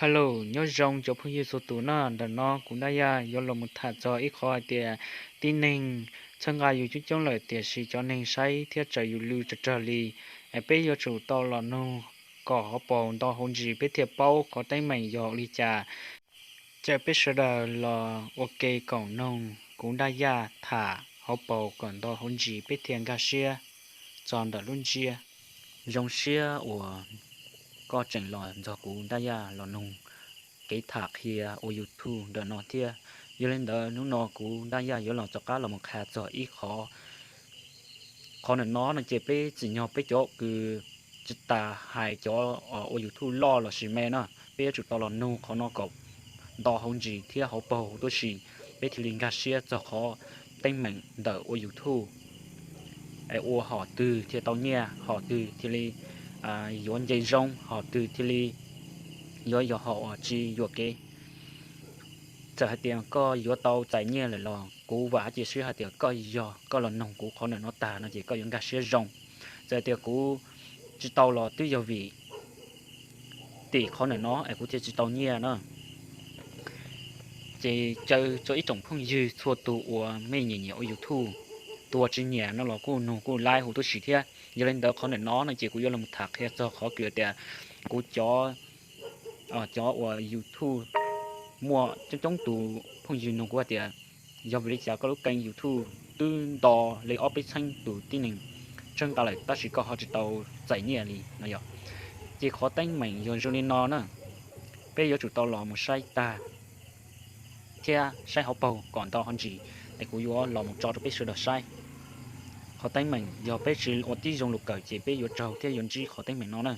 Hello, nyob zoo cov phooj ywg txhua tus na, ntawm no kuv Daj Yaj yuav los mus tham txog ib qhov hais tias tib neeg txhawb nqa yus coob coob lawm tiam sis cov neeg saib thiab tsaws yus lw tsawg tsawg li. Es peb yuav tsum tau los nug kom hauv paus nto hauv ntsis peb thiaj paub qhov teeb meem yog ua li cas. Caw peb sawv daws los ua ke koom noog kuv Daj Yaj tham hauv paus kom nto hauv ntsis peb thiaj nkag siab txog ntawm lub ntsiab. Zoo siab uas koj tseem los nrog kuv Daj Yaj los nug kev tham qhia ua YouTube ntawm no thiab. Yog li ntawd hnub no kuv Daj Yaj yuav los rov qab los mus qha txog ib qhov. Qhov ntawm no no ces peb tsim nyog peb cov kws tsis tas hais cov ua YouTube loj los sis me na, peb yuav tsum tau los nug qhov no kom nto hauv ntsis thiab hauv paus huv tib si, peb thiaj li nkag siab txog qhov teeb meem ntawm ua YouTube es ua hom twg thiaj tau nyiaj, hom twg thiaj li yuav nce zoo, hom twg thiaj li yuav yog hom uas tsis yuam kev. Txawm hais tias koj yuav tau txais nyiaj lawm los kuv vam cia siab hais tias koj yog koj los noog kuv qhov ntawm no tag no ces koj yuav nkag siab zoo. Txawm hais tias kuv tsis tau los twb yog vim tim qhov ntawm no es kuv thiaj tsis tau nyiaj na. Ces caw txhua ib tsoom phooj ywg txhua tus uas mej nyiam nyiam ua YouTube, tus uas tsis nyiam no los kuj nug kuj laib huv tib si thiab. Yog li ntawd qhov ntawm no no ces kuv yuav los tham qhia txog qhov kws tias kuv cov cov uas YouTube muaj coob coob tus phooj ywg nug kuv hais tias yog vim li cas koj lub kênh YouTube twb nto li ob peb txheeb tus tib neeg txhawb nqa lawm tab sis koj ho tsis tau txais nyiaj li no yog. Ces qhov teeb meem yog zoo li no na, peb yuav tsum tau los mus saib tag thiab saib hauv paus kom nto hauv ntsis, es kuv yuav los mus tso rau peb sawv daws saib. Qhov teeb meem yog peb tsis ua tib zoo lus kawm ces peb yuav raug thiab yuav ntsib qhov teeb meem no na.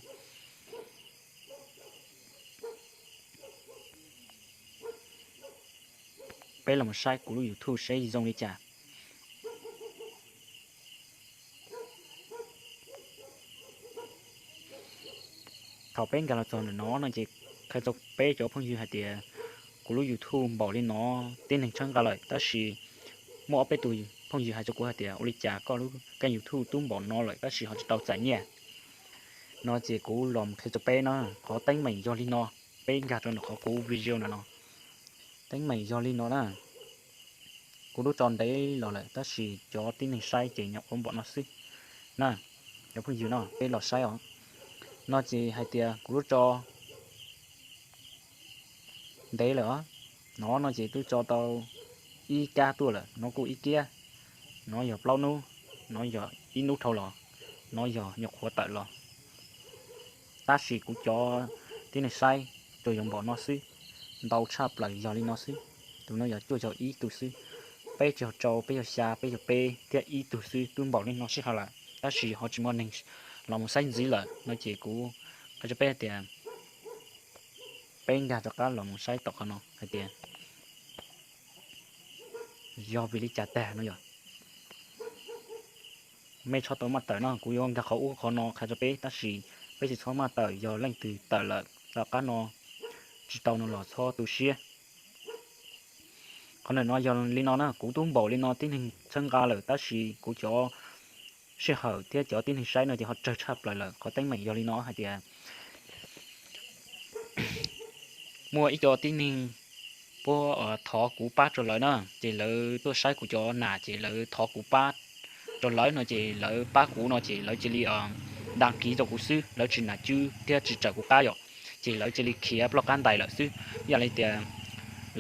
Peb los saib kuv lub YouTube saib zoo li cas. Thaum peb nkag los txog ntawm no no ces qhia rau peb cov phooj ywg hais tias kuv lub YouTube npaum li no tib neeg txhawb nqa lawm tab sis muaj ob peb tus phooj ywg hais rau kuv hais tias ua li cas koj lub kênh YouTube twb npaum no lawm tab sis ho tsis tau txais nyiaj no ces kuv los qhia rau peb na, qhov teeb meem yog li no, peb nkag rau ntawm qhov kuv video no no. Teeb meem yog li no na, kuv twb tso ntev los lawm tab sis cov tib neeg saib ces nyuam qhuav npaum no xwb na, cov phooj ywg no peb los saib os. No ces hais tias kuv twb tso ntev lawm os, no no ces twb tso tau ib kab tuaj lawm, no kuj ib kiab, no yog plaub hnub, no yog ib hnub dhau los, no yog nyuam qhuav tawm los. Tab sis kuv cov tib neeg saib tsuas yog npaum no xwb, ntau tshaj plaws yog li no xwb. Tus no yog cuaj caug ib tus xwb, peb caug rau, peb caug xya, peb caug peb thiab ib tug xwb twb npaum li no sij hawm lawm tab sis ho tsis muaj neeg los mus saib ntxiv lawm no ces kuv qhia rau peb hais tias peb nkag rov qab los mus saib tom qhov no hais tias yog vim li cas tag no yog. Mej txhob tau maj tawm no, kuv yuav nkag qhov ub qhov no qha rau peb tab sis peb tsis txhob maj tawm, yog leej twg tawm lawm tom qab no tsis tau no los txhob tu siab. Qhov ntawm no yog li no na, kuv twb npaum li no tib neeg txhawb nqa lawm tab sis kuv cov sij hawm thiab cov tib neeg saib no ces ho tsawg tshaj plaws lawm. Qhov teeb meem yog li no hais tias muaj ib co tib neeg puab thov kuv pab rau lawv na, ces lawv tuaj saib kuv cov nam ces lawv thov kuv pab rau lawv no ces lawv pab kuv no ces lawv cia li dag kiv rau kuv xwb, lawv tsis nam cwb thiab tsis raws kuv qab yom, ces lawv cia li khiav ploj qab ntais lawm xwb. Yam li tias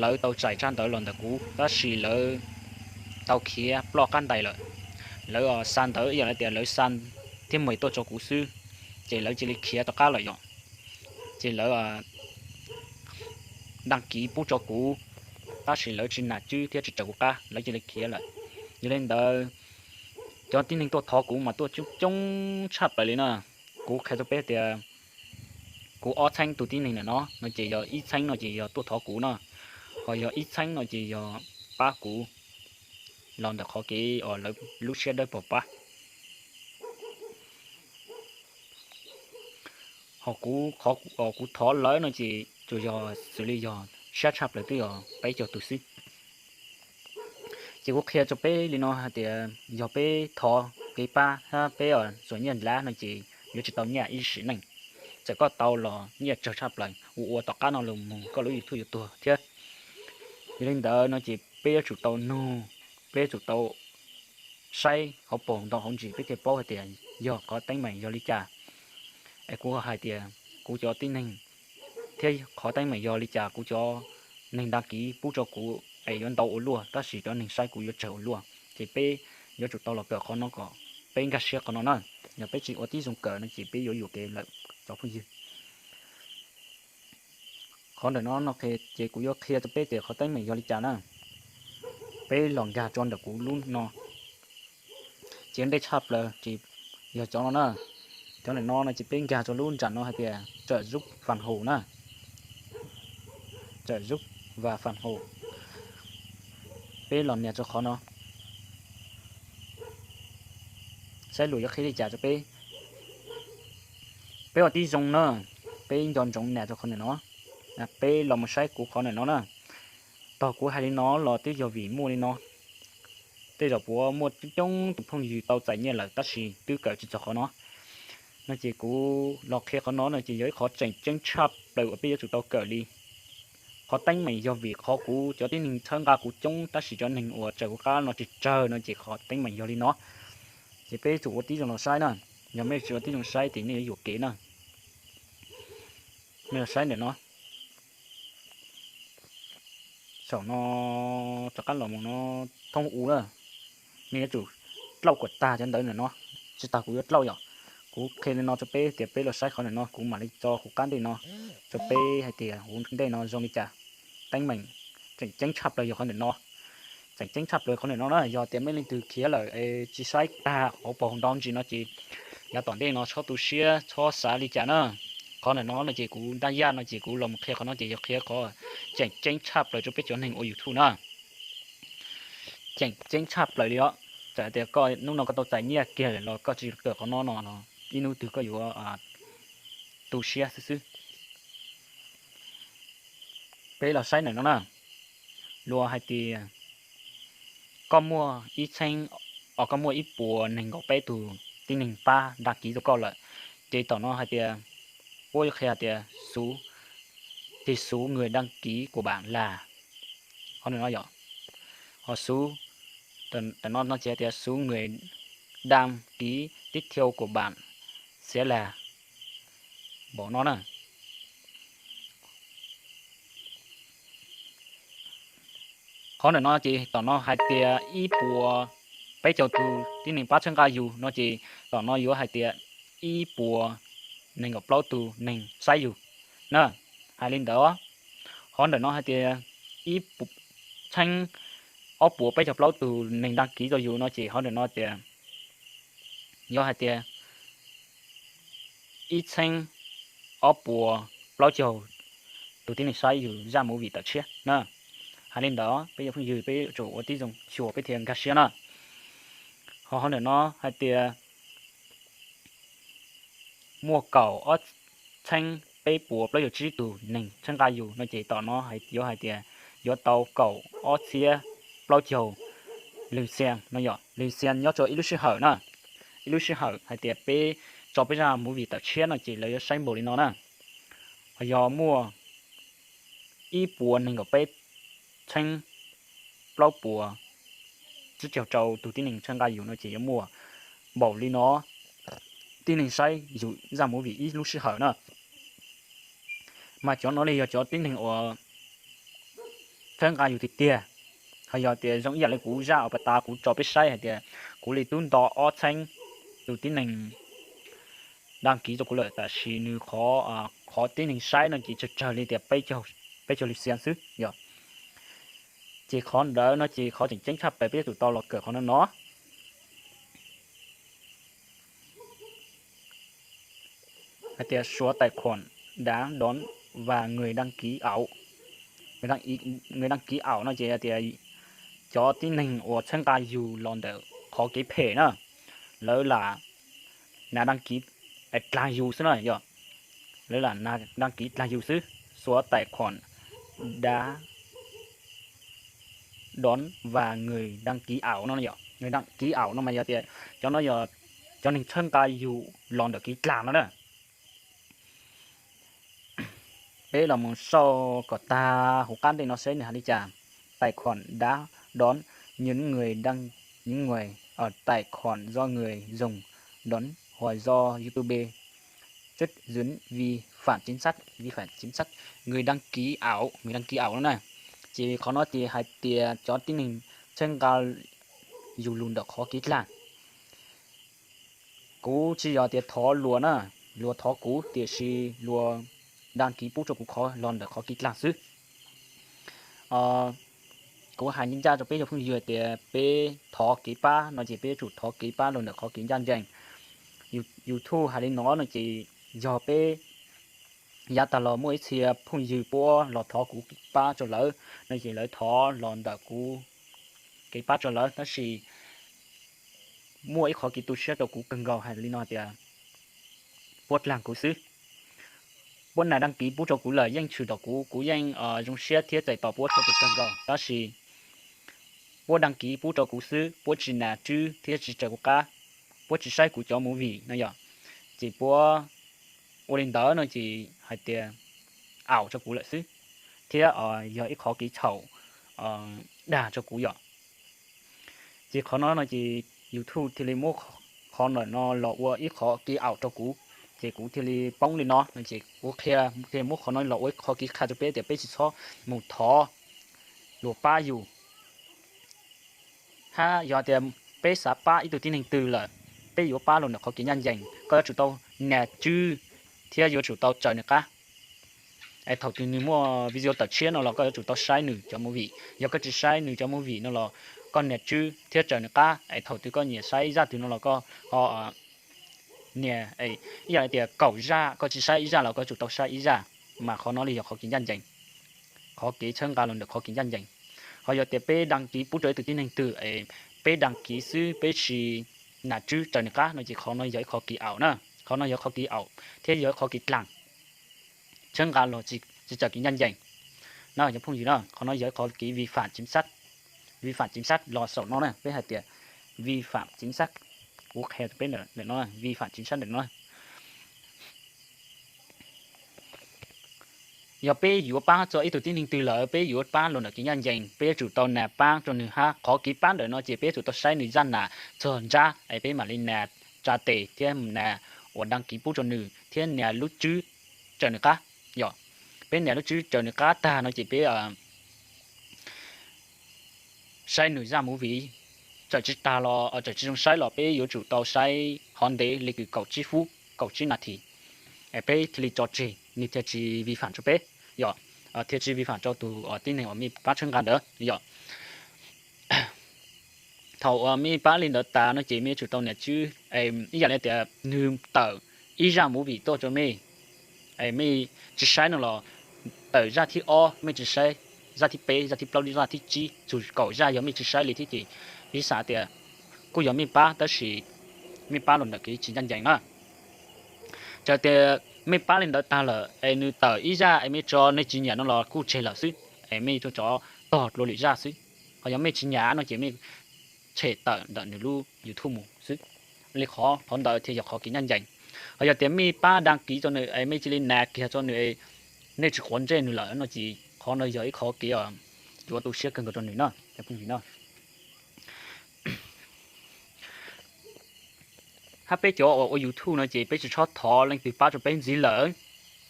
lawv tau txais tsab ntawv los ntawm kuv tab sis lawv tau khiav ploj qab ntais lawm. Lawv xa ntawv yam li tias lawv xa thiab muaj tuaj rau kuv xwb, ces lawv cia li khiav rov qab lawm yom. Ces lawv dag kiv pub rau kuv, tab sis lawv tsis nam cwb thiab tsis raws kuv qab, lawv cia li khiav lawm. Yog li ntawd, cov tib neeg tuaj thov kuv mas tuaj coob coob tshaj plaws li na. Kuv qhia rau peb tias kuv ob txheeb tus tib neeg ntawm no no ces yog ib txheeb no ces yog tuaj thov kuv no, ho yog ib txheeb no ces yog pab kuv los ntawm qhov kev uas lawv lub siab dawb paug pab. Ho kuv, qhov kuv thov lawv no ces tsuas yog xws li yog siab tshaj plaws twb yog peb caug tus xwb. Ces kuv qhia rau peb li no hais tias yog peb thov kev pab hab peb txom nyaj nrad no ces yuav tsis tau nyiaj ib sim neej. txawm koj tau los nyiaj tsawg tshaj plaws, ua ua tom qab no los mus koj lub YouTube yuav tuag thiab. Yog li ntawd no ces peb yuav tsum tau nug, peb yuav tsum tau saib hauv paus ntoo hauv ntsis peb thiaj paub hais tias yog qhov teeb meem yog li cas. Es kuv hais tias kuv cov tib neeg thiab qhov teeb meem yog li cas kuv cov neeg đăng ký pub rau kuv es yuav ntau ua luaj tab sis cov neeg saib kuv yuav tsawg ua luaj. Ces peb yuav tsum tau los kawm qhov no kom peb nkag siab qhov no na. Yog peb tsis ua tib zoo kawm no ces peb yuav yuam kev lawm cov phooj ywg. Qhov ntawm no no ces kuv yuav qhia rau peb tias qhov teeb meem yog li cas na. Peb los nkag rau ntawm kuv lub no, ces ntej tshaj plaws ces yog cov no na. Cov ntawm no no ces peb nkag rau lub nram no hais tias trợ giúp phản hồi na. Trợ giúp và phản hồi. Peb los nias rau qhov no, saib lus yuav qhia li cas rau peb. Peb ua tib zoo na, peb nco ntsoov nias rau qhov ntawm no. Peb los mus saib kuv qhov ntawm no na. Tog kuv hais li no los twb yog vim muaj li no. Tej zaum puas muaj coob tus phooj ywg tau txais nyiaj lawm tab sis twb kawm tsis txog qhov no. No ces kuv los qhia qhov no no ces yog ib qhov tseem ceeb tshaj plaws uas peb yuav tsum tau kawm li. Qhov teeb meem yog vim qhov kuv cov tib neeg txhawb nqa kuv coob tab sis cov neeg uas raws kuv qab no tsis tsawg no ces qhov teeb meem yog li no. Ces peb yuav tsum ua tib zoo los saib na. Yog mej tsis ua tib zoo saib ces nej yuav yuam kev na. Mej los saib ntawm no, saum no rov qab los mus no thoob u na. Nej yuav tsum dlauj kom tag cov ntawv ntawm no. Tsis tas kuv yuav dlauj yom. Kuv qhia li no rau peb tias peb los saib qhov ntawm no kuv mam li tso hauv qab ntej no rau peb hais tias hauv ntej no zoo li cas. Teeb meem tseem ceeb tshaj plaws yog qhov ntawm no. Tseem ceeb tshaj plaws qhov ntawm no na, yog tias mej leej twg khiav lawm es tsis saib tag hauv paus ntoo ntsis no ces yav tom ntej no txhob tu siab txhob xav li cas na. Qhov ntawm no no ces kuv ntaj yaj no ces kuv los qhia qhov no ces yog qhia qhov tseem ceeb tshaj plaws rau peb cov neeg ua YouTube na. Tseem ceeb tshaj plaws li os. Txawm tias koj hnub no koj tau txais nyiaj kiag lawm los koj tsis kawm qhov no no los ib hnub twg koj yuav tu siab xwb xwb. Peb los saib ntawm no na. Luag hais tias koj muaj ib txheeb, os koj muaj ib puas nees nkaum peb tug tib neeg pab đăng ký rau koj lawm, ces tom no hais tias puab yuav qhia hais tias số, thì số người đăng ký của bạn là, qhov ntawm no yom, ho số, tam no no ces hais tias số người đăng ký tiếp theo của bạn sẽ là npaum no na. Qhov ntawm no ces tom no hais tias ib puas peb caug tus tib neeg pab txhawb nqa yus no ces tom no yuav hais tias ib puas nees nkaum plaub tus neeg saib yus na. Hais li ntawd, qhov ntawm no hais tias ib txheeb ob puas peb caug plaub tus neeg đăng ký rau yus no ces qhov ntawm no tias yuav hais tias ib txheeb ob puas plaub caug tus tib neeg saib yus zaj movie tawm tshiab na. Hais li ntawd peb cov phooj ywg peb yuav tsum ua tib zoo xyuas peb thiaj nkag siab na. Ho qhov ntawm no hais tias muaj kaum ob txheeb peb puas plaub caug tsib tus neeg txhawb nqa yus no ces tom no yuav hais tias yuav tau kaum ob txhiab plaub caug lwm xias no yom, lwm xias nyob rau ib lub sij hawm na. Ib lub sij hawm hais tias peb tso peb zaj movie tawm tshiab no ces lawv yuav saib npaum li no na. Ho yog muaj ib puas nees nkaum peb txheeb plaub puas tsib caug rau tus tib neeg txhawb nqa yus no ces yuav muaj npaum li no tib neeg saib yus zaj movie ib lub sij hawm na. Mas cov no li yog cov tib neeg uas txhawb nqa yus tiag tiag. Ho yog tias zoo ib yam li kuv zaj uas pas tas kuv tso peb saib hais tias kuv li tub nto ob txheeb tus tib neeg đăng ký rau kuv lawm tab sis nws qhov tib neeg saib no ces tsawg tsawg li tias peb caug lwm xias xwb yom. Ces qhov ntawd no ces qhov tseem ceeb tshaj plaws peb yuav tsum tau los kawm qhov no no. Hais tias số tài khoản đã đón và người đăng ký ảo. Người đăng ký ảo no ces hais tias cov tib neeg uas txhawb nqa yus los ntawm qhov kev phem na, lawv lam đăng ký dlag yus xwb na yom. Lawv lam đăng ký dlag yus xwb. Số tài khoản đã đón và người đăng ký ảo no yom, người đăng ký ảo no mas yog tias cov no yog cov neeg txhawb nqa yus los ntawm kev dlag no na. Peb los mus sau kom tag hauv qab ntej no seb nws hais li cas. Tài khoản đã đón những người đăng, những người, ờ, tài khoản do người dùng đón hoặc do YouTube chất dưỡng vi phạm chính sách, vi phạm chính sách người đăng ký ảo, người đăng ký ảo no na. Ces qhov no ces hais tias cov tib neeg txhawb nqa yus lus ntawm qhov kev dlag. Kuv tsis yog tias thov luag na, luag thov kuv, tiam sis luag đăng ký pub rau kuv qhov los ntawm qhov kev dlag xwb. Kuv hais ncaj ncaj rau peb cov phooj ywg tias peb thov kev pab no ces peb yuav tsum thov kev pab los ntawm qhov kev ncaj ncees. YouTube hais li no no ces yog peb yav tag los muaj ib txhia phooj ywg puab los thov kuv pab rau lawv no ces lawv thov los ntawm kuv kev pab rau lawv, tab sis muaj ib qhov kev tu siab rau kuv kawg nkaus hais li no tias puab dlag kuv xwb. Puab nias đăng ký pub rau kuv lawm yeej tshwm tom kuv, kuv yeej zoo siab thiab txais tos puab txhua tus kawg nkaus, tab sis puab đăng ký pub rau kuv xwb, puab tsis nias tswb thiab tsis raws kuv qab, puab tsis saib kuv cov movie no yom. Ces puab ua li ntawd no ces hais tias ảo rau kuv lawm xwb, thiab yog ib qhov kev txhaum dag rau kuv yom. Ces qhov no no ces YouTube thiaj li muab qhov ntawm no los ua ib qhov kev ảo rau kuv, ces kuv thiaj li poob li no no ces kuv qhia, thiaj muab qhov no los ua ib qhov kev qha rau peb tias peb tsis txhob mus thov luag pab yus. Hab yog tias peb xav pab ib tug tib neeg twg lawm, peb yuav pab los ntawm qhov kev ncaj ncees, koj yuav tsum tau nias tswb thiab yuav tsum tau raws nws qab. Es thaum twg nws muaj video tawm tshiab no los koj yuav tsum tau saib nws cov movie, yog koj tsis saib nws cov movie no los koj nias tswb thiab raws nws qab. Es thaum twg koj nyiam saib ib zaj twg no los koj ho nias, ib yam li tias kaum zaj koj tsis saib ib zaj los koj yuav tsum tau saib ib zaj, mas qhov no li yog qhov kev ncaj ncees, qhov kev txhawb nqa los ntawm qhov kev ncaj ncees. Ho yog tias peb đăng ký pub rau ib tug tib neeg twg es peb đăng ký xwb peb tsis nias tswb raws nws qab no ces qhov no yog ib qhov kev ảo na, qhov no yog qhov kev ảo thiab yog ib qhov kev dlag, txhawb nqa los tsis raws kev ncaj ncees na cov phooj ywg na. Qhov no yog ib qhov kev vi phạm chính sách, vi phạm chính sách los saum no na, peb hais tias vi phạm chính sách, kuv qhia rau peb ntawm no, vi phạm chính sách ntawm no. Yog peb yuav pab txog ib tug tib neeg twg lawm, peb yuav pab los ntawm kev ncaj ncees, peb yuav tsum tau nias pab rau nws hab. Qhov kev pab ntawm no ces peb yuav tsum tau saib nws zaj nas txog nrab es peb mam li nias tsa tes thiab nias ua đăng ký pub rau nws thiab nias lub tswb raws nws qab. Yog peb nias lub tswb raws nws qab tag no ces peb saib nws zaj movie, txawm tsis tag los txawm tsis zoo saib los peb yuav tsum tau saib hov ntev li kws kaum tsib phút, kaum tsib nas this, es peb thiaj li tso tseg nws thiaj tsis vi phạm rau peb, yog thiaj tsis vi phạm rau tus tib neeg uas mej pab txhawb nqa ntawd yom. Thaum uas mej pab li ntawd tas no ces mej yuav tsum tau nias tswb, ib yam li tias nws tawm ib zaj movie tuaj rau mej, mej tsis saib no los tawm zaj thib ob mej tsis saib, zaj thib peb, zaj thib plaub, zaj thib tsib, txug kaum zaj yog mej tsis saib li thiab ces piv xam tias kuj yog mej pab tab sis mej pab los ntawm kev tsis ncaj ncees na. Txawm tias mej pab li ntawd tag lawm es nws tawm ib zaj es mej tso nej tsis nyiam no los kuj tseg lawm xwb, es mej tsuas tso tog dua lwm zaj xwb. Ho yog mej tsis nyiam no ces mej tshem tawm ntawm nws lub YouTube mus xwb. Li qhov, qhov ntawd thiaj yog qhov kev ncaj ncees. Ho yog tias mej pab đăng ký rau nws es mej cia li nias kiag rau nws, nej tsis quav ntsej nws lawm no ces qhov no yog ib qhov kev yuav tu siab kawg nkaus rau nws na. Hab peb cov uas ua YouTube no ces peb tsis txhob thov leej twg pab rau peb ntxiv lawm.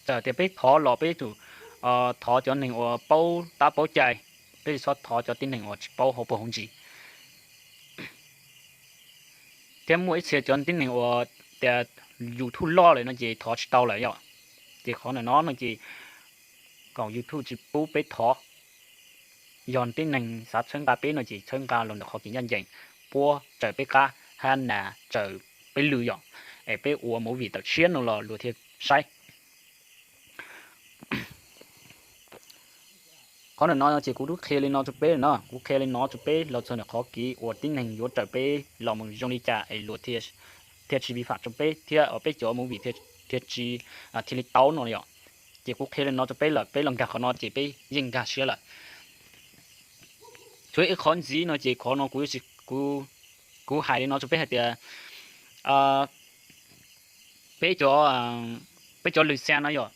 Txawm tias peb thov los peb yuav tsum thov cov neeg uas paub tab paub cai, peb tsis txhob thov cov tib neeg uas tsis paub hauv paus hauv ntsis. Thiab muaj ib txhia cov tib neeg uas tias YouTube loj lawm no ces thov tsis tau lawm yom. Ces qhov ntawm no no ces kom YouTube tsis pub peb thov. Yog tib neeg xav txhawb nqa peb no ces txhawb nqa los ntawm qhov kev ncaj ncees, puab raws peb qab hab nas raws peb lw yom, es peb ua movie tawm tshiab no los luag thiaj saib. Qhov ntawm no ces kuv twb qhia li no rau peb no, kuv qhia li no rau peb los txog ntawm qhov kev uas tib neeg yuav raws peb los mus zoo li cas es luag thiaj tsis vi phạm rau peb thiab peb cov movie thiaj tsis, thiaj li tau no yom. Ces kuv qhia li no rau peb lawm, peb los nkag qhov no ces peb yeej nkag siab lawm. Tshuav ib qhov ntxiv no ces qhov no kuv, kuv hais li no rau peb hais tias peb cov, peb cov lwm xees no yom,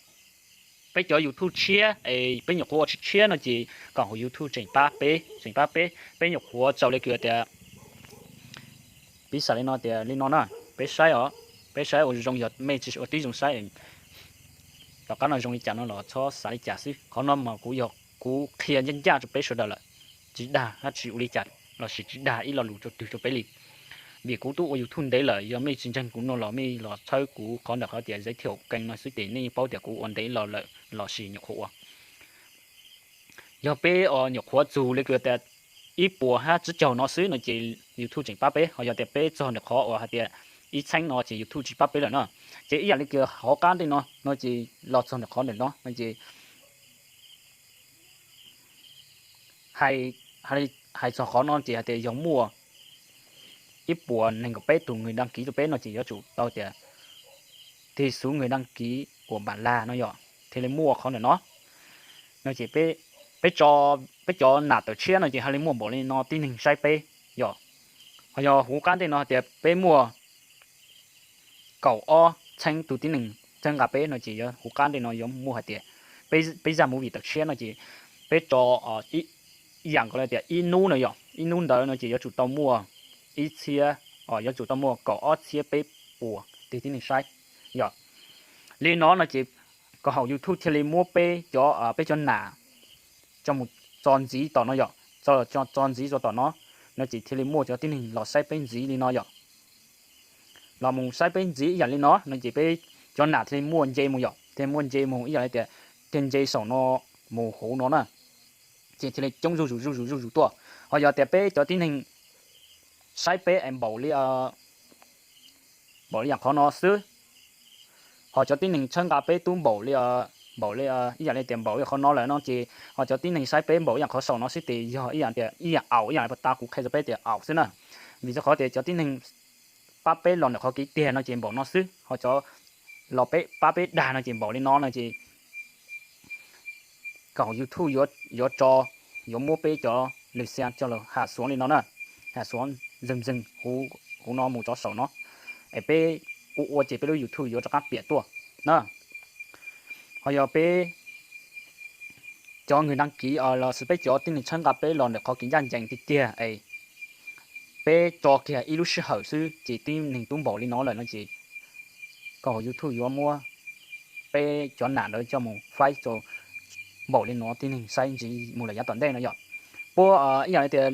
peb cov YouTube tshiab es peb nyuam qhuav ua tshiab tshiab no ces kom hauv YouTube tseem pab peb, tseem pab peb. Peb nyuam qhuav txaus li kws tias, piv xam li no tias li no na, peb saib os, peb saib ua zoo, yog mej tsis ua tib zoo saib, tom qab no zoo li cas no los txhob xav li cas xwb. Qhov no mas kuv yog kuv qhia ncaj ncaj rau peb sawv daws lawm, tsis dag hab tsis ua li cas los sis tsis dag ib lo lus rau twg rau peb li. Vim kuv twb ua YouTube ntev lawm, yog mej tsis ntseeg kuv no los mej los txhawb kuv qhov ntawm qhov tias giới thiệu kênh no xwb ces nej paub tias kuv ua ntev los lawm los sis nyuam qhuav ua. Yog peb nyuam qhuav txug li kws tias ib puas hab tsib caug no xwb no ces YouTube tseem pab peb, ho yog tias peb txog ntawm qhov uas hais tias ib txheeb no ces YouTube tsis pab peb lawm na. Ces ib yam li kws hauv qab ntej no no ces los txog ntawm qhov ntawm no no ces hais txog qhov no ces hais tias yog muaj ib puas nees nkaum peb tug người đăng ký rau peb no ces yuav tsum tau tias tig xub người đăng ký của bản là no yog thiaj li muaj qhov ntawm no. No ces peb, peb cov nam tawm tshiab no ces hais li muaj npaum li no tib neeg saib peb yom. Ho yog huv qab ntej no hais tias peb muaj kaum ob txheeb tug tib neeg txhawb nqa peb no ces yuav huv qab ntej no yuav muaj hais tias peb zaj movie tawm tshiab no ces peb tso ib yam nkaus li tias ib hnub no yom, ib hnub ntawd no ces yuav tsum tau muaj ib txhiab, yuav tsum tau muaj kaum ob txhiab peb puas tus tib neeg saib yom. Li no no ces kom hauv YouTube thiaj li muab peb cov, peb cov nam tso mus txo ntxiv tom no yom, txo ntxiv tso tom no, no ces thiaj li muaj cov tib neeg los saib peb ntxiv li no yom. Los mus saib peb ntxiv ib yam li no no ces peb cov nam thiaj li muaj nce mus yom, thiaj muaj nce mus ib yam li tias thiaj nce saum no mus huv no na, ces thiaj li coob zuj zus zuj zus zuj zus tuaj. Ho yog tias peb cov tib neeg saib peb es npaum li, npaum li yam qhov no xwb, ho cov tib neeg txhawb nqa peb tub npaum li, npaum li, ib yam li tias npaum li qhov no lawm no ces ho cov tib neeg saib peb npaum ib yam qhov saum no xwb ces yog ib yam tias ib yam aum ib yam li pas tas kuv qhia rau peb tias aum xwb na. Vim rau qhov tias cov tib neeg pab peb los ntawm qhov kev tiag no ces npaum no xwb, ho cov los peb pab peb dag no ces npaum li no no ces kom YouTube yuav tso, yuav muab peb cov lws xia coj los ham xuav li no na, ham xuav zeeg zeeg huv no mus rov saum no, es peb ua ua ces peb lub YouTube yuav rov qab piam tuaj na. Ho yog peb cov người đăng ký los sis peb cov tib neeg txhawb nqa peb los ntawm qhov kev ncaj ncees tiag tiag es peb tso kiag ib lub sij hawm xwb ces tib neeg tub npaum li no lawm no ces kom YouTube yuav muab peb cov nam ntawd coj mus faib rau npaum li no tib neeg saib ntxiv mus lawm yav tom ntej no yom. Puab ib yam li tias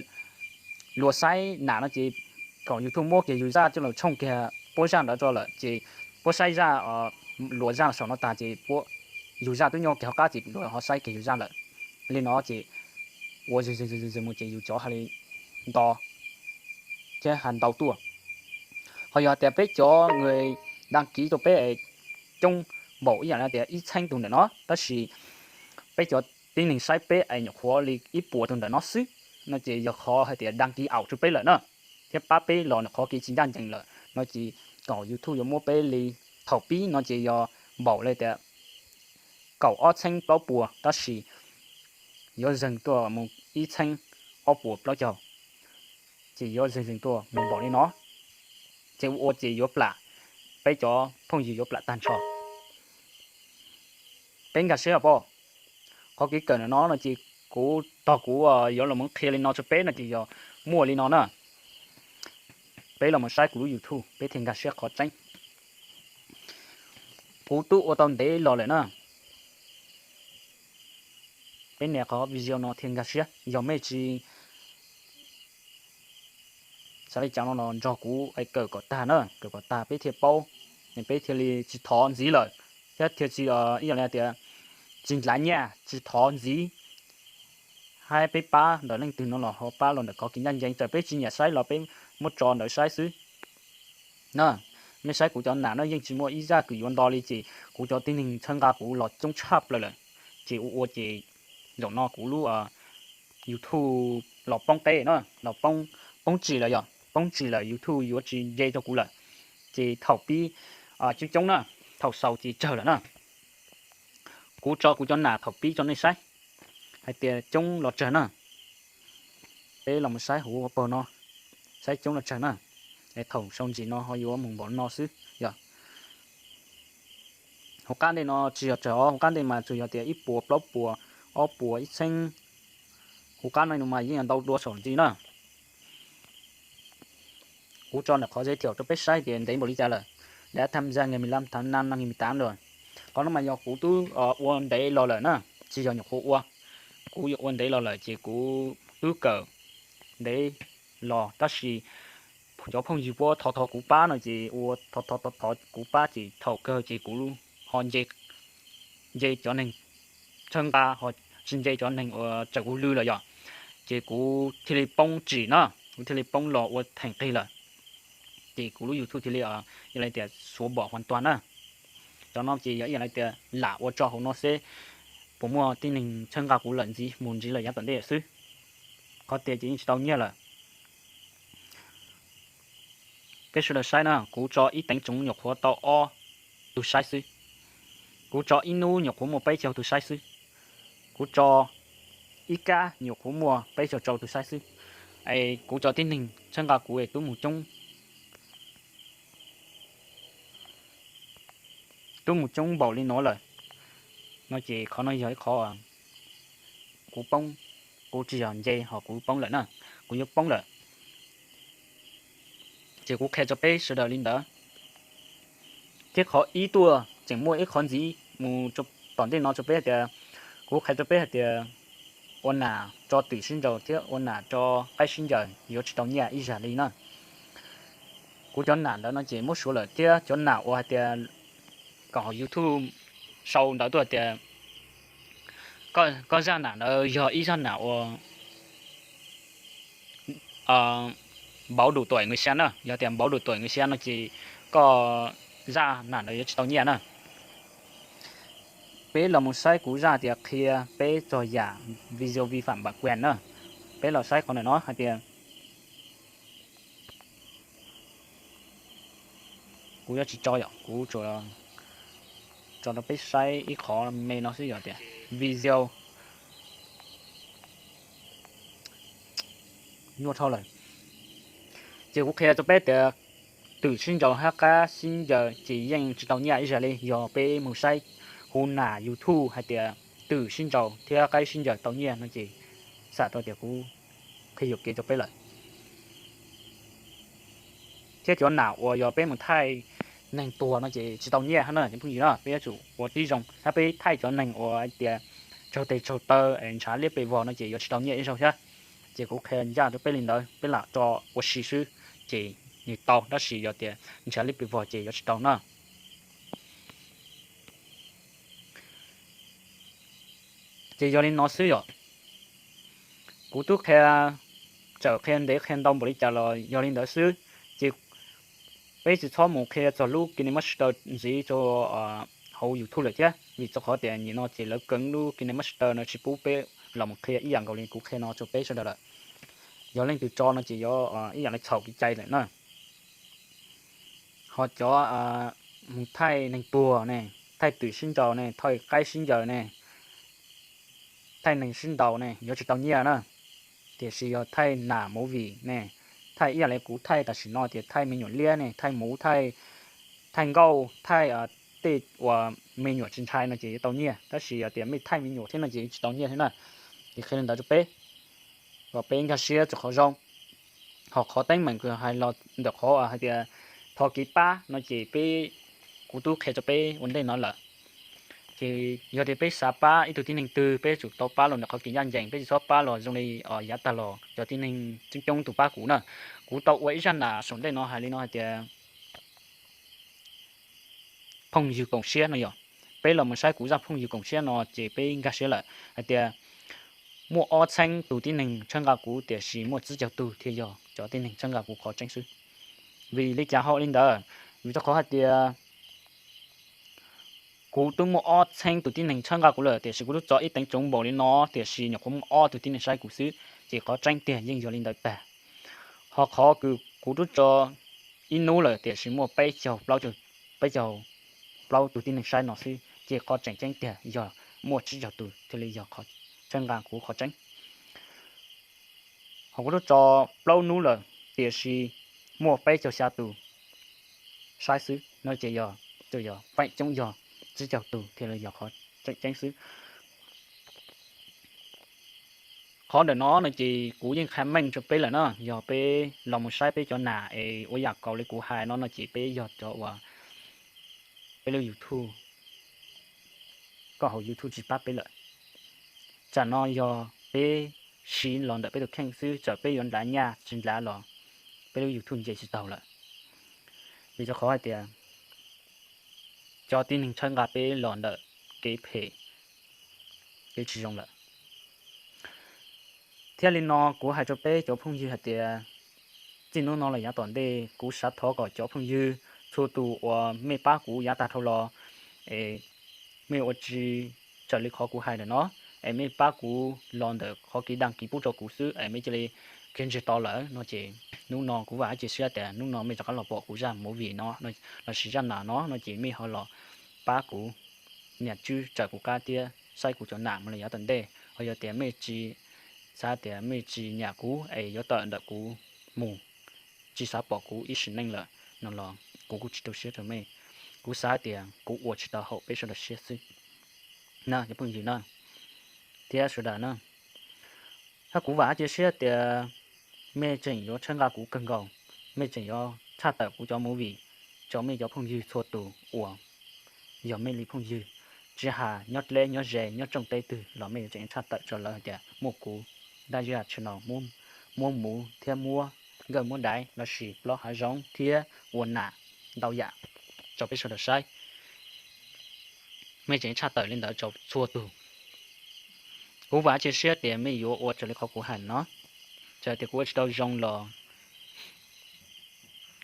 luag saib nam no ces kom YouTube muab kiag yug zaj coj los tshooj kiag puab zaj ntawd rau lawm ces puab saib zaj, luag zaj saum no tag ces puab yug zaj twb nyob kiag hauv qab ces luag ho saib kiag yug zaj lawm. Li no ces ua mus ces yus cov hais li nto thiab hais ntau tuaj. Ho yog tias peb cov người đăng ký rau peb coob npaum ib yam li tias ib txheeb tug ntawm no tab sis peb cov tib neeg saib peb es nyuam qhuav li ib puas tug ntawm no xwb no ces yog qhov hais tias đăng ký aum rau peb lawm na, thiab pab peb los ntawm qhov kev tsis ncaj ncees lawm no ces kom YouTube yuav muab peb li thaum pib no ces yog npaum li tias kaum ob txheeb plaub puas tab sis yuav zeeg tuaj mus ib txheeb ob puas plaub caug, ces yuav zeeg zeeg tuaj mus npaum li no, ces ua ua ces yuav plam, peb cov phooj ywg yuav plam tag nrho. Peb nkag siab os pog. Qhov kev kawm ntawm no no ces kuv tog kuv yuav los mus qhia li no rau peb no ces yog muaj li no na. Peb los mus saib kuv lub YouTube peb thiaj nkag siab qhov tseeb. Kuv twb ua tau ntev los lawm na. Peb nias qhov video no thiaj nkag siab, yog mej tsis xav li cas no los nrog kuv kawm kom tag na, kawm kom tag peb thiaj paub, peb thiaj li tsis thov ntxiv lawm, thiab thiaj tsis ib yam li tias tsis ntlav nyaj tsis thov ntxiv. Hab peb pab ntawm leej twg no los ho pab los ntawm qhov kev ncaj ncees, txawm peb tsis nyiam saib los peb muab tso ntawd saib xwb na. Mej saib kuv cov nam no yeej tsis muaj ib zaj kws yuav nto li ces kuv cov tib neeg txhawb nqa kuv los coob tshaj plaws lawm, ces ua ua ces zaum no kuv lub YouTube los poob qeb na, los poob tsim lawm, yog poob tsim lawm YouTube yuav tsis nce rau kuv lawm. Ces thaum pib coob coob na, thaum xaus ces tsawg lawm na. Kuv tso kuv cov nam thaum pib rau nej saib hais tias coob los tsawg na. Peb los mus saib huv pag no, saib coob los tsawg na. Es thaum sau ntsis no ho yuav mus npaum no xwb yog. Hauv qab ntej no tsis yog tsawg os, hauv qab ntej mas tsuas yog tias ib puas plaub puas, ob puas ib txheeb, hauv qab no mas yeej yog ntau dua saum ntsis na. Kuv tso ntawm qhov giới thiệu rau peb saib tias ntev npaum li cas lawm, đã tham gia ngày mười lăm tháng năm năm hai nghìn mười tám rồi. Qhov no mas yog kuv twb ua ntev los lawm na, tsis yog nyuam qhuav ua, kuv yuav ua ntev los lawm ces kuv twb kawm ntev los tab sis cov phooj ywg puab thov thov kuv pab no ces ua thov thov thov thov kuv pab ces thaum kawg ces kuv ho nce, nce cov neeg txhawb nqa ho tsis nce cov neeg uas tsaws kuv lw lawm yom, ces kuv thiaj li poob tsim na, kuv thiaj li poob los ua theem qig lawm. Ces kuv lub YouTube thiaj li, yog li tias xóa bỏ hoàn toàn na. Cov no ces yog ib yam li tias lam ua tso hauv no seb puas muaj tib neeg txhawb nqa kuv lawm ntxiv mus ntxiv lawm yav tom ntej lawm xwb. Qhov tias ces yeej tsis tau nyiaj lawm. Peb sawv daws saib na, kuv tso ib teev tsoov nyuam qhuav tau ob tug saib xwb. Kuv tso ib hnub nyuam qhuav muaj peb caug tug saib xwb. Kuv tso ib kab nyuam qhuav muaj peb caug rau tug saib xwb. Es kuv cov tib neeg txhawb nqa kuv es tub mus coob, tub mus coob npaum li no lawm no ces qhov no yog ib qhov kuv poob, kuv tsis yog nce ho kuv poob lawm na, kuv yuav poob lawm. Ces kuv qhia rau peb sawv daws li ntawd. Thiab qhov ib tuaj tseem muaj ib qhov ntxiv mus tom ntej no rau peb hais tias, kuv qhia rau peb hais tias ua nam tso twm sib nraus thiab ua nam tso qaib sib ncaws yuav tsis tau nyiaj ib zag li na. Kuv cov nam ntawd no ces muab suav lawm thiab cov nam uas hais tias kom hauv YouTube sau ntawv tuaj tias koj zaj nam ntawd yog ib zaj nam uas npav dum tuam nws xia na, yog tias npav dum tuam nws xia no ces koj zaj nam ntawd yuav tsis tau nyiaj na. Peb los mus saib kuv zaj tias qhia peb txog yam video vi phạm bản quyền na. Peb los saib qhov ntawm no hais tias kuv yuav tsis tso yom, kuv tso rau peb saib ib qhov me no xwb yom, tias video nyuaj dhau lawm. Ces kuv qhia rau peb tias twm sib nraus hab qaib sib ncaws ces yeej tsis tau nyiaj ib zag li. Yog peb mus saib hu nam YouTube hais tias twm sib nraus thiab qaib sib ncaws tau nyiaj no ces xam rau tias kuv qhia yuam kev rau peb lawm. Thiab cov nam uas yog peb mus thaij neeg tuag no ces tsis tau nyiaj hab na cov phooj ywg na. Peb yuav tsum ua tib zoo, hab peb thaij cov neeg uas tias tsaug tes tsaug taw es ntshav liab pes vog no ces yuav tsis tau nyiaj ib zaug thiab. Ces kuv qhia ncaj rau peb li ntawd, peb lam tso ua si xwb ces nws tau, tab sis yog tias ntshav liab pes vog ces yuav tsis tau na. Ces yog li no xwb yom. Kuv twb qhia, txawm qhia ntev qhia ntau npaum li cas los yog li ntawd xwb. Ces peb tsis txhob mus qhia txog lub KineMaster ntxiv rau hauv YouTube lawm thiab, vim txog qhov tias nim no ces lawv keev lub KineMaster no tsis pub peb los mus qhia ib yam nkaus li kuv qhia no rau peb sawv daws lawm. Yog leej twg tso no ces yuav ib yam li txhaum kev cai lawm na. Ho cov mus thaij neeg tuag ne, thaij twm sib nraus ne, thaij qaib sib ncaws ne, thaij neeg sib ntaus ne yuav tsis tau nyiaj na. Tiam sis yog thaij nam movie ne, thaij ib yam li kuv thaij tam sim no tias thaij me nyuam liab ne, thaij muv, thaij nkauj, thaij tej uas me nyuam tsis ntshai no ces yuav tau nyiaj, tab sis yog tias mej thaij me nyuam thiab no ces tsis tau nyiaj thiab na. Ces qhia li ntawd rau peb kom peb nkag siab rau qhov zoo. Ho qhov teeb meem kws hais los ntawm qhov hais tias thov kev pab no ces peb, kuv twb qhia rau peb ua ntej no lawm. Ces yog tias peb xav pab ib tug tib neeg twg peb tsum tau pab los ntawm qhov kev ncaj ncees, peb tsis txhob pab los zoo li yav tag los cov tib neeg coob coob tus pab kuv na. Kuv tau ua ib zaj nam saum ntej no hais li no hais tias phooj ywg koom siab no yog, peb los mus saib kuv zaj phooj ywg koom siab no ces peb nkag siab lawm hais tias muaj ob txheeb tus tib neeg txhawb nqa kuv tiam sis muaj tsib caug tug thiaj yog cov tib neeg txhawb nqa kuv qhov tseeb xwb. Vim li cas ho li ntawd? Vim rau qhov hais tias kuv twb muaj ob txheeb tus tib neeg txhawb nqa kuv lawm tiam sis kuv twb tso ib teev tsoov npaum li no tiam sis nyuam qhuav muaj ob tug tib neeg saib kuv xwb, ces qhov tseeb tiag yeej yog li ntawd tag. Ho qhov kws kuv twb tso ib hnub lawm tiam sis muaj peb caug plaub, peb caug plaub tug tib neeg saib no xwb, ces qhov tseem ceeb tiag yog muaj tsib caug tus thiaj li yog qhov txhawb nqa kuv qhov tseeb. Ho kuv twb tso plaub hnub lawm tiam sis muaj peb caug xya tus saib xwb no ces yog, yog feem coob yog tsib caug tug thiaj li yog qhov tseem ceeb xwb. Qhov ntawm no no ces kuv yeej qha meej rau peb lawm na, yog peb los mus saib peb cov nam es ua yam kaus li kuv hais no no ces peb yog cov uas peb lub YouTube, koj hauv YouTube tsis pab peb lawm. Tsam no yog peb siv los ntawm peb tus kheej xwb, txawm peb yuav nrad nyaj tsis nrad los peb lub YouTube nce tsis taug lawm. Vim rau qhov hais tias cov tib neeg txhawb nqa peb los ntawm kev phem, kev tsis zoo lawm. Thiab li no kuv hais rau peb cov phooj ywg hais tias txij hnub no los yav tom ntej kuv xav thov kom cov phooj ywg txhua tus uas mej pab kuv yav tag dhau los es mej ua tsis raws li qhov kuv hais ntawm no es mej pab kuv los ntawm qhov kev dag kiv pub rau kuv xwb es mej cia li khiav ntsiag to lawm no ces hnub no kuv vam cia siab tias hnub no mej rov qab los pom kuv zaj movie no lossis zaj nam no no ces mej ho los pab kuv, nias tswb raws kuv qab thiab saib kuv cov nam mus li yav tom ntej. Ho yog tias mej tsis, xav tias mej tsis nyiam kuv es yuav tawm ntawm kuv mus, tsis xav pom kuv ib sim neej lawm no los kuv kuj tsis tu siab rau mej. Kuv xav tias kuv ua tsis tau haum peb sawv daws siab xwb na cov phooj ywg na, thiab sawv daws na. Hab kuv vam cia siab tias mej tseem yuav txhawb nqa kuv kawg nkaus, mej tseem yuav tshaj tawm kuv cov movie rau mej cov phooj ywg txhua tus uas yog mej li phooj ywg, tsis has nyob dleb nyob ze nyob tsooj teb twg los mej yuav tseem tshaj tawm rau lawv hais tias muaj kuv dab zaj tshwm no muab muv thiab muab nkawj muab daiv lossis plob hav zoov thiab ua nam ntau yam rau peb sawv daws saib. Mej tseem tshaj tawm li ntawd rau txhua tus. Kuv vam cia siab tias mej yuav ua raws li qhov kuv hais no. Txawm tias kuv ua tsis tau zoo los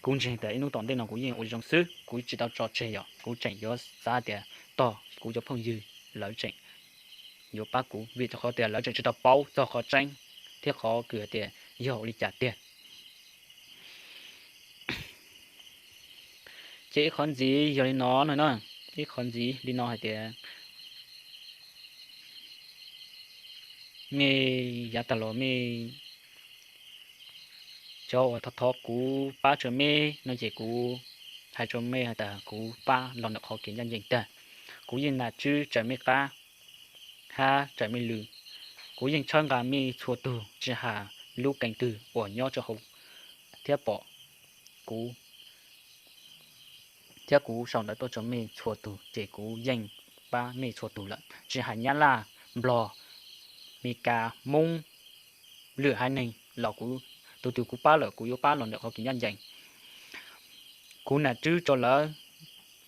kuv ntseeg tias ib hnub tom ntej no kuv yeej ua zoo xwb, kuv tsis tau tso tseg yom, kuv tseem yuav xav tias tog kuv cov phooj ywg lawv tseem yuav pab kuv vim rau qhov tias lawv tseem tsis tau paub txog qhov tseeb thiab qhov kws tias yog ua li cas tiag. Ces ib qhov ntxiv yog li no no na, ib qhov ntxiv li no hais tias mej yav tag los mej cov uas thov thov kuv pab rau mej no ces kuv hais rau mej hais tias kuv pab los ntawm qhov kev ncaj ncees tag. Kuv yeej nam tswb raws mej qab hab raws mej lw. Kuv yeej txhawb nqa mej txhua tug tsis has lub keeg twg uas nyob rau hauv thiab pom kuv thiab kuv sau ntawv tuaj rau mej txhua tug ces kuv yeej pab mej txhua tug lawm, tsis has Nyab Laj, Nplog, Mes Kas, Hmoob, lwm haiv neeg los kuv, tus twg kuv pab lawm kuv yuav pab los ntawm qhov kev ncaj ncees. Kuv nam tswb rau lawv,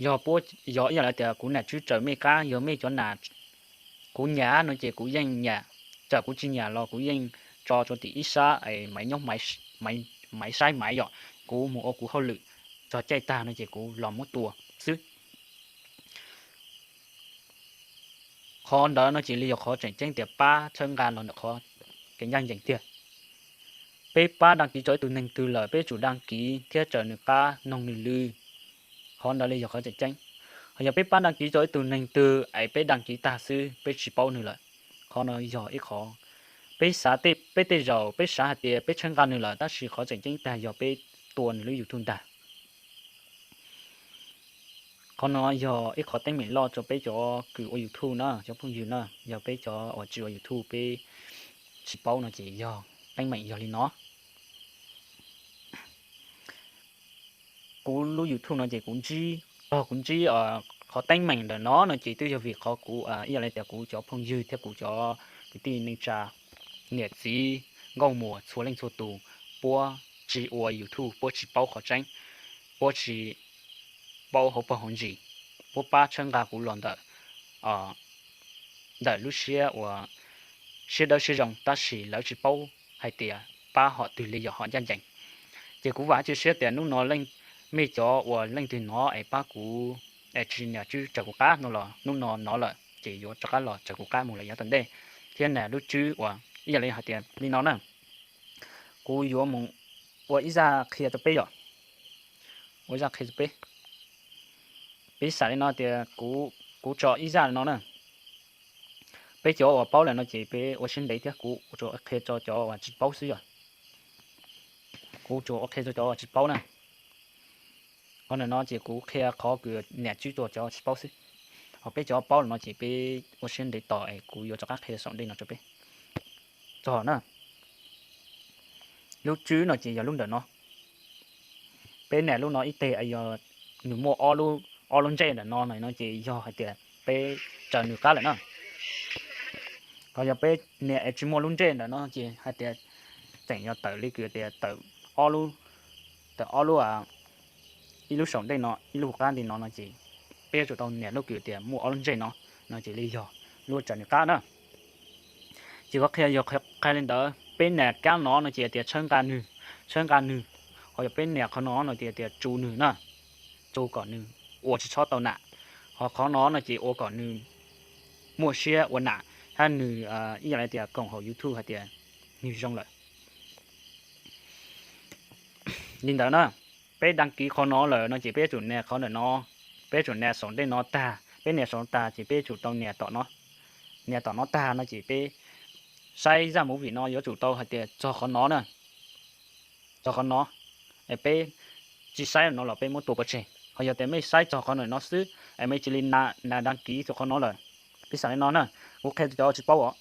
yog puab, yog ib yam li tias kuv nam tswb raws mej qab, yog mej cov nam kuv nyam no ces kuv yeej nyam, txawm kuv tsis nyam los kuv yeej tso rau tim ib sab es maiv nyob, maiv saib maiv yom, kuv mus ua kuv hauj lwm txog caij tag no ces kuv los muab tua xwb. Qhov ntawd no ces li yog qhov tseem ceeb tias pab txhawb nqa los ntawm qhov kev ncaj ncees tiag. Peb pab dag kiv rau ib tug neeg twg lawm peb tsum dag kiv thiab raws nws qab noog nws lw. Qhov ntawd li yog qhov tseem ceeb. Ho yog peb pab dag kiv rau ib tug neeg twg es peb dag kiv tag xwb peb tsis paub nws lawm, qhov no yog ib qhov peb xav, peb tej zaum peb xav hais tias peb txhawb nqa nws lawm tab sis qhov tseem ceeb tag yog peb tua nws lub YouTube ntag. Qhov no yog ib qhov teeb meem loj rau peb cov kws ua YouTube na cov phooj ywg na, yog peb cov uas tsis ua YouTube peb tsis paub no ces yog teeb meem yog li no. Kuv lub YouTube no ces kuv ntsib, tog kuv ntsib qhov teeb meem ntawm no no ces twb yog vim qhov kuv ib yam li tias kuv cov phooj ywg thiab kuv cov kwv tij neej tsa, niam txiv, nkauj muam txhua leej txhua tus, puab tsis ua YouTube puab tsis paub qhov tseeb, puab tsis paub hauv paug hauv ntsis, puab pab txhawb nqa kuv los ntawm, ntawm lub siab uas siab dawb siab zoo tab sis lawv tsis paub hais tias pab hom twg li yog hom ncaj ncees. Ces kuv vam cia siab tias hnub no mej cov uas leej twg hnov es pab kuv es tsis nias tswb raws kuv qab no los hnub no hnov lawm ces yuav rov qab los raws kuv qab mus lawm yav tom ntej, thiab nias lub tswb uas ib yam li hais tias li no na. Kuv yuav mus ua ib zaj qhia rau peb yom, ua ib zaj qhia rau peb. Peb xam li no tias kuv tso ib zaj li no na. Peb cov uas paub lawm no ces peb ua siab ntev thiab kuv tsuas qhia rau cov uas tsis paub xwb yom. Kuv tsuas ua qhia rau cov uas tsis paub na. Qhov ntawm no ces kuv qhia qhov kws nias tswb rau cov tsis paub xwb. Ho peb cov paub lawm no ces peb ua siab ntev tos es kuv yuav rov qab qhia saum ntej no rau peb txog na. Lub tswb no ces yog lub ntawm no. Peb nias lub no ib teg, yog nws muaj ob lub ntsej ntawm no no ces yog hais tias peb raws nws qab lawm na. Ho yog peb nias es tsis muaj lub ntsej ntawm no ces hais tias tseem yog tawm li kws tias tawm ob lub, tawm ob lub, ib lub saum ntej no ib lub qab ntawm no no ces peb yuav tsum tau nias lub kws tias muaj ob lub ntsej no, no ces li yog lub raws nws qab na. Ces kuv qhia yog qhia li ntawd, peb nias kab no no ces tias tshawb nqa nws, tshawb nqa nws. Ho yog peb nias qhov no no ces tias tsu nws na, tsu kom nws ua tsis txhob tau nam. Ho qhov no no ces ua kom nws muaj siab ua nam, hab nws ib yam li tias koom hauv YouTube hais tias nws zoo lawm. Li ntawd na, peb đăng ký qhov no lawm no ces peb yuav tsum nias qhov ntawm no, peb yuav tsum nias saum ntej no tag, peb nias saum tag ces peb yuav tsum tau nias tom no. Nias tom no tag no ces peb saib zaj movie no yuav tsum tau hais tias txog qhov no na, txog qhov no, es peb tsis saib no los peb muab tua pov tseg. Ho yog tias mej saib txog qhov ntawm no xwb es mej cia li nias đăng ký txog qhov no lawm, piv xam li no na, kuv qhia rau cov tsis paub os.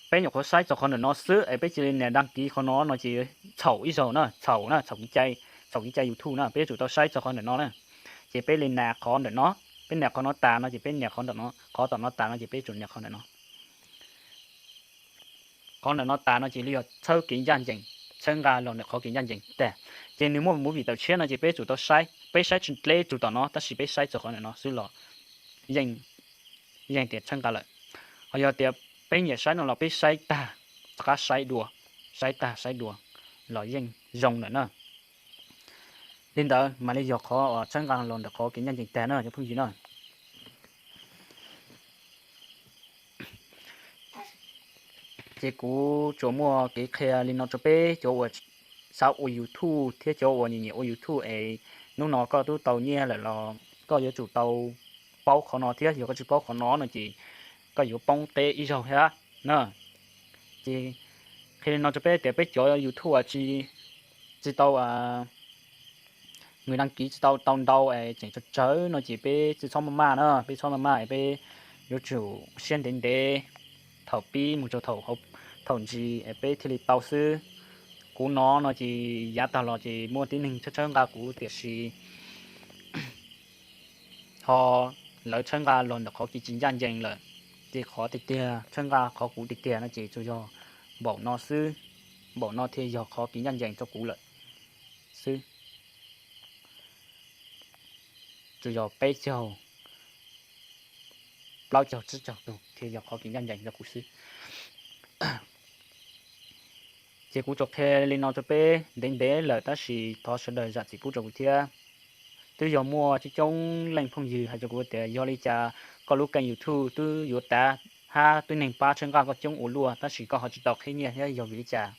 Peb nyuam qhuav saib txog qhov ntawm no xwb es peb cia li nias đăng ký qhov no no ces txhaum ib zaug na, txhaum na, txhaum kev cai, txhaum kev cai YouTube na, peb yuav tsum tau saib txog qhov ntawm no na. Ces peb li nias qhov ntawm no, peb nias qhov no tas no ces peb nias qhov ntawm no, qhov tom no tas no ces peb yuav tsum nias qhov ntawm no. Qhov ntawm no tas no ces li yog txhawb kev ncaj ncees, txhawb nqa los ntawm qhov kev ncaj ncees tag. Ces nws muaj movie tawm tshiab no ces peb yuav tsum tau saib, peb saib tsis dleb txug tom no tab sis peb saib txog qhov ntawm no xwb los yeej, yeej tias txhawb nqa lawm. Ho yog tias peb nyiam saib no los peb saib tag, rov qab saib dua, saib tag saib dua los yeej zoo lawm na. Li ntawd mam li yog qhov uas txhawb nqa los ntawm qhov kev ncaj ncees tag na cov phooj ywg na. Ces kuv tsuas muaj kev qhia li no rau peb cov uas xav ua YouTube thiab cov uas nyiam nyiam ua YouTube es hnub no koj twb tau nyiaj lawm los koj yuav tsum tau paub qhov no thiab, yog koj tsis paub qhov no no ces koj yuav poob qeb ib zaug thiab na. Ces qhia li no rau peb tias peb cov YouTube tsis, tsis tau, người đăng ký tsis tau tau ntau es tseem tsawg tsawg no ces peb tsis txhob maj maj na, peb txhob maj maj es peb yuav tsum siab ntev ntev thaum pib mus rau thaum, thaum ntsis es peb thiaj li tau xwb. Kuv no no ces yav tag los ces muaj tib neeg txhawb txhawb nqa kuv tiam sis ho lawv txhawb nqa los ntawm qhov kev tsis ncaj ncees lawm. Ces qhov tiag tiag txhawb nqa qhov kuv tiag tiag no ces tsuas yog npaum no xwb, npaum no thiaj yog qhov kev ncaj ncees rau kuv lawm xwb. Tsuas yog peb caug, plaub caug tsib caug tus thiaj yog qhov kev ncaj ncees rau kuv xwb. Ces kuv tsuas qhia li no rau peb ntev ntev lawm tab sis thov sawv daws zam txim pub rau kuv thiab. Twb yog muaj coob coob leej phooj ywg hais rau kuv tias yog li cas koj lub kênh YouTube twb yuav tav hab twb neeg pab txhawb nqa koj coob ua luaj tab sis koj ho tsis tau qhib nyiaj thiab yog vim li cas?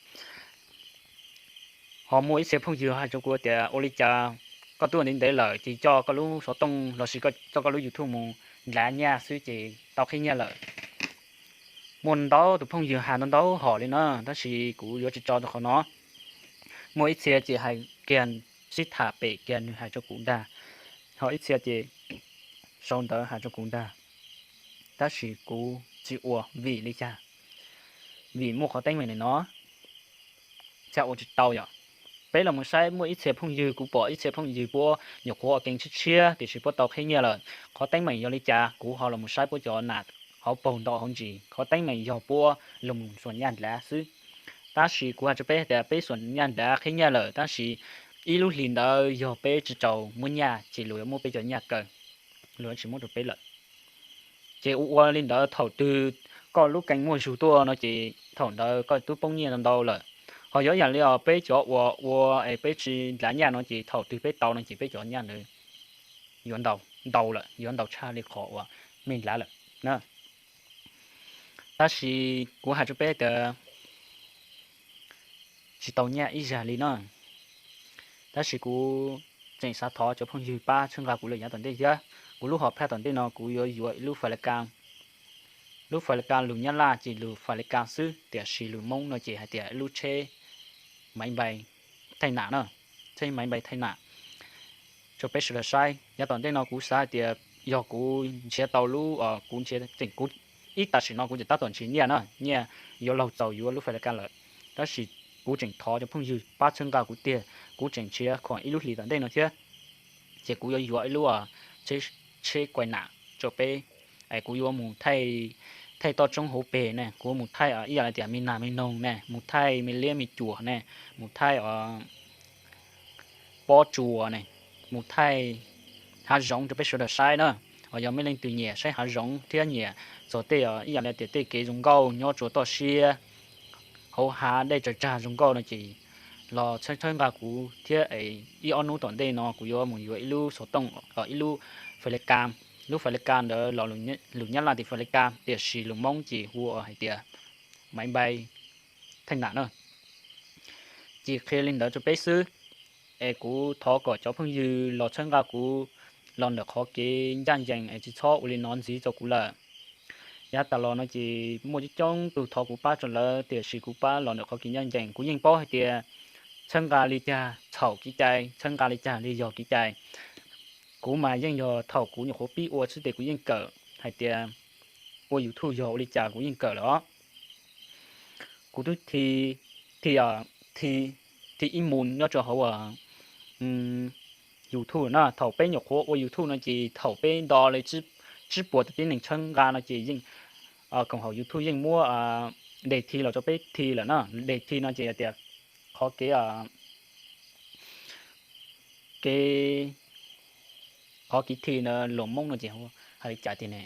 Ho muaj ib txhia phooj ywg hais rau kuv tias ua li cas koj twb ua ntev ntev lawm ces coj koj lub xov tooj lossis coj koj lub YouTube mus nrhav nyaj xwb ces tau qhib nyiaj lawm. Muaj ntau tus phooj ywg hais ntau ntau hom li na tab sis kuv yuav tsis tso rau qhov no. Muaj ib txhia ces hais kiag sib tham pem kiag nws hais rau kuv ntag, ho ib txhia ces sau ntawv hais rau kuv ntag. Tab sis kuv tsis ua vim li cas? Vim muaj qhov teeb meem no, xyov ua tsis tau yom. Peb los mus saib muaj ib txhia phooj ywg, kuv pom ib txhia phooj ywg puab nyuam qhuav ua kees tshiab tshiab tiam sis puab tau qhib nyiaj lawm. Qhov teeb meem yog li cas? Kuv ho los mus saib puab cov nam hauv paug ntau hauv ntsis, qhov teeb meem yog puab los mus xuas nyaj nrhav xwb. Tab sis kuv hais rau peb tias peb xuas nyaj nrhav qhib nyiaj lawm tab sis ib lub hlis ntawd yog peb tsis tau muab nyaj ces luag yuav muab peb cov nyaj kaw, luag tsis muab rau peb lawm. Ces ua ua li ntawd thaum twg koj lub kees muaj zug tuaj no ces thaum ntawd koj twb poob nyiaj ntau lawm. Ho yog ib yam li os peb cov uas ua es peb tsis nrhav nyaj no ces thaum twg peb tau no ces peb cov nyaj ntawd yuav ntau, ntau lawm, yuav ntau tshaj li qhov uas mej nrhav lawm na. Tab sis kuv hais rau peb tias tsis tau nyaj ib zag li no. Tab sis kuv tseem xav thov cov phooj ywg pab txhawb nqa kuv lawm yav tom ntej thiab. Kuv lub hom phaj tom ntej no kuv yuav yuav ib lub fais la ka, lub fais la ka lus nyab laj ces lus fais la ka xwb tiam sis lus Hmoob no ces hais tias ib lub tsheb maiv npai thaij nam na, tsheb maiv npai thaij nam. rau peb sawv daws saib. Yav tom ntej no kuv xav hais tias yog kuv nrhiav tau lub, kuv nrhiav tseem kuv ib tam sim no kuv tseem tab tom nrhiav nyiaj na, nyiaj yuav laug txaus yuav lub fais laj kas lawm, tab sis kuv tseem thov cov phooj ywg pab txhawb nqa kuv tiag, kuv tseem nrhiav khoom ib lub hlis tom ntej no thiab. Ces kuv yuav yuav ib lub tsheb kuai nam rau peb, es kuv yuav mus thaij toj roob hauv pes ne, kuv yuav mus thaij ib yam li tias me nas me noog ne, mus thaij me liab me cuam ne, mus thaij pob tsuas ne, mus thaij hav zoov rau peb sawv daws saib na. Ho yog mej leej twg nyiam saib hav zoov thiab nyiam txog tej ib yam li tias tej kev zoo nkauj nyob rau toj siab, hauv hav dej tsawg tsag zoo nkauj no ces los txhawb txhawb nqa kuv thiab es ib ob hnub tom ntej no kuv yuav mus yuav ib lub xov tooj, ib lub fais laj kas. Lub fais laj kas ntawd los lus Nyab Laj tias fais laj kas tiam sis lus Hmoob ces hu hais tias máy bay thaj nam na. Ces qhia li ntawd rau peb xwb, es kuv thov kom cov phooj ywg los txhawb nqa kuv los ntawm qhov kev ncaj ncees es tsis txhob ua li no ntxiv rau kuv lawm. Yav tas los no ces muaj coob coob tug thov kuv pab rau lawv tiam sis kuv pab los ntawm qhov kev ncaj ncees. Kuv yeej paub hais tias txhawb nqa li cas txhaum kev cai, txhawb nqa li cas li yog kev cai. Kuv mas yeej yog thaum kuv nyuam qhuav pib ua xwb ces kuv yeej kawm hais tias ua YouTube yog ua li cas kuv yeej kawm lawm os. Kuv twb thi, thi, thi ib mus nyob rau hauv YouTube na. Thaum peb nyuam qhuav ua YouTube no ces thaum peb nto li tsib puas tug tib neeg txhawb nqa no ces yeej, koom haum YouTube yeej muab de thi los rau peb thi lawm na. De thi no ces yog tias qhov kev, kev, qhov kev thi na lus Hmoob no ces hais li cas tiag ne,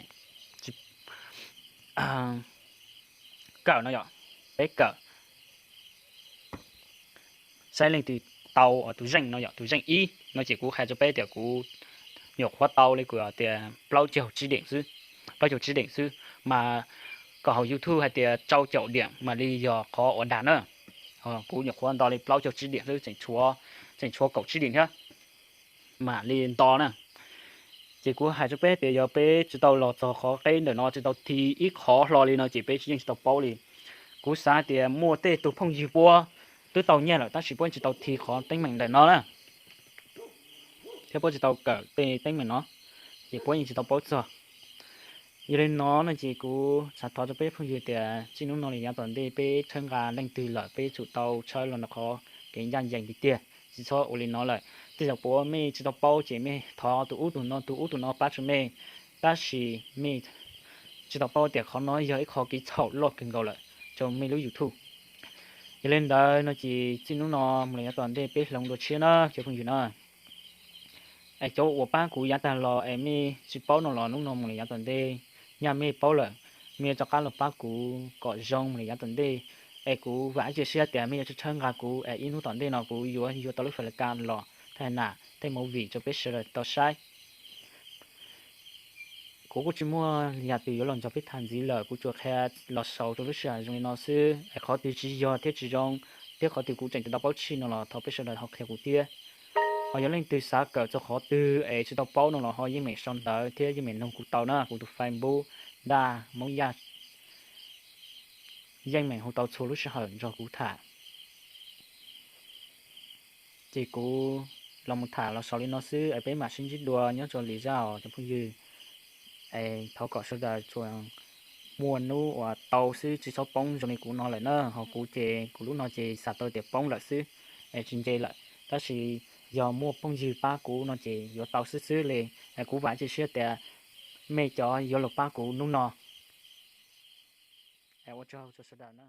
kawm no yom, peb kawm saib leej twg tau tus zeej no yom, tus zeej ib no ces kuv hais rau peb tias kuv nyuam qhuav tau li kuv tias plaub caug tsib deem xwb, plaub caug tsib deem xwb. Mas koom haum YouTube hais tias rau caum deem mam li yog qhov uas dag na. Kuv nyuam qhuav nto li plaub caug tsib deem xwb, tseem tshuav kaum tsib deem thiab mam li nto na. Ces kuv hais rau peb tias yog peb tsis tau los txog qhov qeb ntawm no, tsis tau thi ib qhov hlo li no ces peb yeej tsis tau paub li. Kuv xav tias muaj tej tug phooj ywg puab twb tau nyiaj lawm tab sis puab tsis tau thi qhov teeb meem ntawm no na, thiab puab tsis tau kawm tej teeb meem no, ces puab yeej tsis tau paub txog. Yog li no no ces kuv xav thov rau peb phooj ywg tias txij hnub no li yav tom ntej peb txhawb nqa leej twg lawm peb tsum tau tshawb los ntawm qhov kev ncaj ncees tiag tiag, tsis txhob ua li no lawm. Tej zaum puas mej tsis tau paub ces mej thov tus ub tus no tus ub tus no pab rau mej, tab sis mej tsis tau paub tias qhov no yog ib qho kev txhaum loj kawg nkaus lawm rau mej lub YouTube. Yog li ntawd no ces txij hnub no mus li yav tom ntej peb hloov dua tshiab na cov phooj ywg na. Es cov uas pab kuv yav tag los es mej tsis paub no los hnub no mus li yav tom ntej, nyaj mej paub lawm, mej rov qab los pab kuv kom zoo mus li yav tom ntej. Es kuv vam ib cia siab tias mej yuav tshawb nqa kuv es ib hnub tom ntej no kuv yuav yuav tau lub fais laj kas los thaj nam tej movie rau peb sawv daws tau saib. Kuv kuj tsis muaj yam twg yuav los nrog peb tham ntxiv lawm, kuv tsuas qhia los xaus rau lub sij hawm zoo li no xwb es qhov twg tsis yog thiab tsis zoo thiab qhov twg kuv tseem tsis tau paub tshij no los thov peb sawv daws ho qhia kuv thiab. Ho yog leej twg xav kawm txog qhov twg es tsis tau paub no los ho yeej meem sau ntawv thiab yeej meem nug kuv tau na, kuv tus Facebook Daj Hmoob Yaj yeej meem hu tau txhua lub sij hawm nrog kuv tham. Ces kuv los mus tham los xaus li no xwb es peb mam sib ntsib dua nyob rau lwm zaj os cov phooj ywg. Es thov kom sawv daws tsuas muaj hnub uas tau xwb tsis txhob poob zoo li kuv no lawm na. Ho kuv ces kuv lub no ces xav tau tias poob lawm xwb es tsis nce lawm, tab sis yog muaj phooj ywg pab kuv no ces yuav tau xwb xwb li. Es kuv vam cia siab tias mej cov yuav los pab kuv hnub no. Es ua tsaug rau sawv daws na.